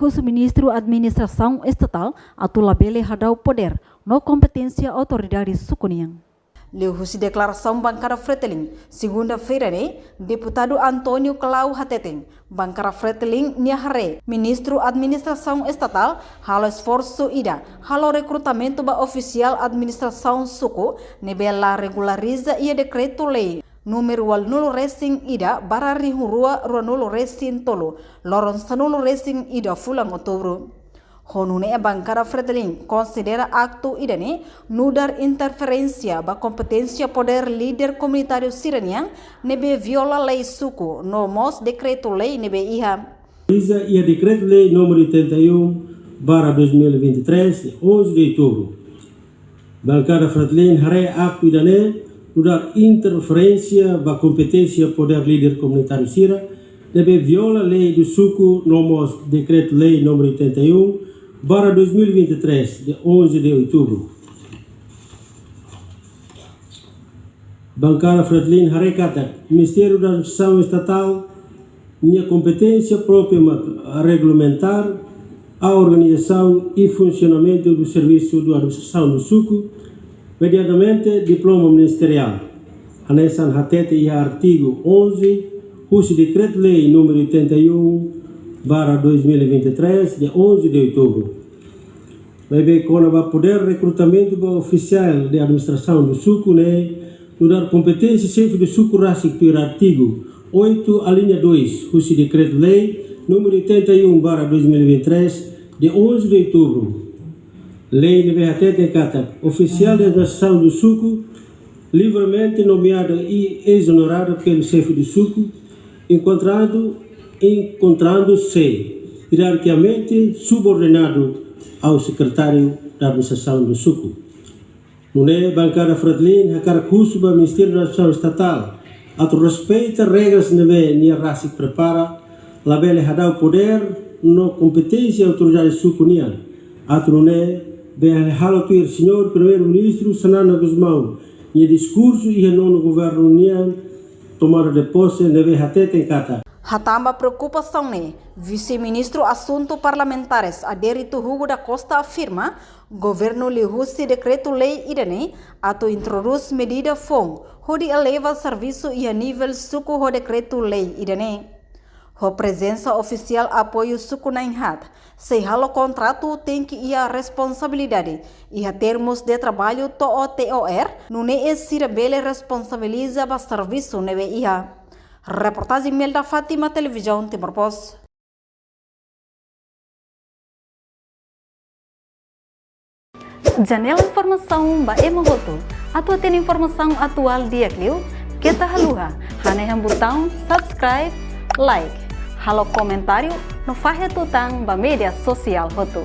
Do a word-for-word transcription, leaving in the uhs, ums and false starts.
husi Ministru Administrasaun Estatál atu labele hadau podér no kompeténsia autoridade suku nian. Liuhusi deklarasaun Bankada Fretilin, segunda-feira ne'e, Deputadu António Clau hateten, Bankada Fretilin nia haree Ministru Administrasaun Estatál halo esforsu ida halo rekrutamentu ba ofisiál administrasaun suku ne'ebé la regulariza iha dekretu-lei númeru ualunulu resin ida barra rihun rua ruanulu resin tolu, loron sanulu resin ida fulan Outubru. Ho nune'e Bankada Fretilin konsidera aktu ida-ne'e nu'udar interferénsia ba kompeténsia podér líder komunitáriu sira-nian ne'ebé viola lei suku no mós dekretu-lei ne'ebé iha. Iza iha Dekretu-Lei númeru oitenta e um barra dois mil e vinte e três, onze de outubro. Bankada Fretilin haree aktu ida-ne'e nu'udar interferénsia ba kompeténsia podér líder komunitáriu sira ne'ebé viola lei do suku no mós Dekretu-Lei númeru oitenta e um barra dois mil e vinte e três, de onze de outubro. Bankada Fretilin haree katak Ministériu da Administrasaun Estatál nia kompeténsia própria mak regulamentar a organização e funcionamento do serviço da administração do suco, mediadamente diploma ministerial. Hanesan hateten iha artigu onze husi Dekretu-Lei númeru oitenta e um barra dois mil e vinte e três, de onze de outubro. Maibé kona-ba podér rekrutamentu ba ofisiál de administrasaun do suku ne'e nu'udar kompeténsia xefe do suku rasik tuir artigu oito, alínea dois husi Dekretu-Lei númeru oitenta e um barra dois mil e vinte e três, de onze de outubro. Lei ne'ebé hateten katak ofisiál de administrasaun do suku livremente nomeado e exonerado pelo chefe do suco, encontrando, encontrando-se hierarquicamente subordinado ao secretário da administração do suco. Nune'e Bankada Fretilin hakarak husu ba Ministériu da Administrasaun Estatál atu respeita regras ne'ebé nia rasik prepara, labele hadau podér no kompeténsia autoridade suku nian. Atu nune'e bele halo tuir Señór Primeiru-Ministru Xanana Gusmão nia diskursu iha nonu governu nian tomada de pose ne'ebé hateten katak. Hatán ba preokupasaun ne'e, Vise-Ministru Asuntu Parlamentares Adérito Hugo da Costa afirma, governu liuhusi dekretu-lei ida-ne'e atu introdús medida foun hodi eleva servisu iha nivel suku ho dekretu-lei ida-ne'e. Ho prezensa ofisiál apoiu suku na'in-haat, sei halo kontratu tenke iha responsabilidade iha termus de traballu to'o T O R, nune'e sira bele responsabiliza ba servisu ne'ebé iha. Reportajen Imelda Fátima, Televizaun Timor Post. Janela informasaun ba ema hotu. Atu hatene informasaun atuál di'ak liu, keta haluha hanehan butaun subscribe, like, halo komentáriu no fahe tutan ba média sosiál hotu.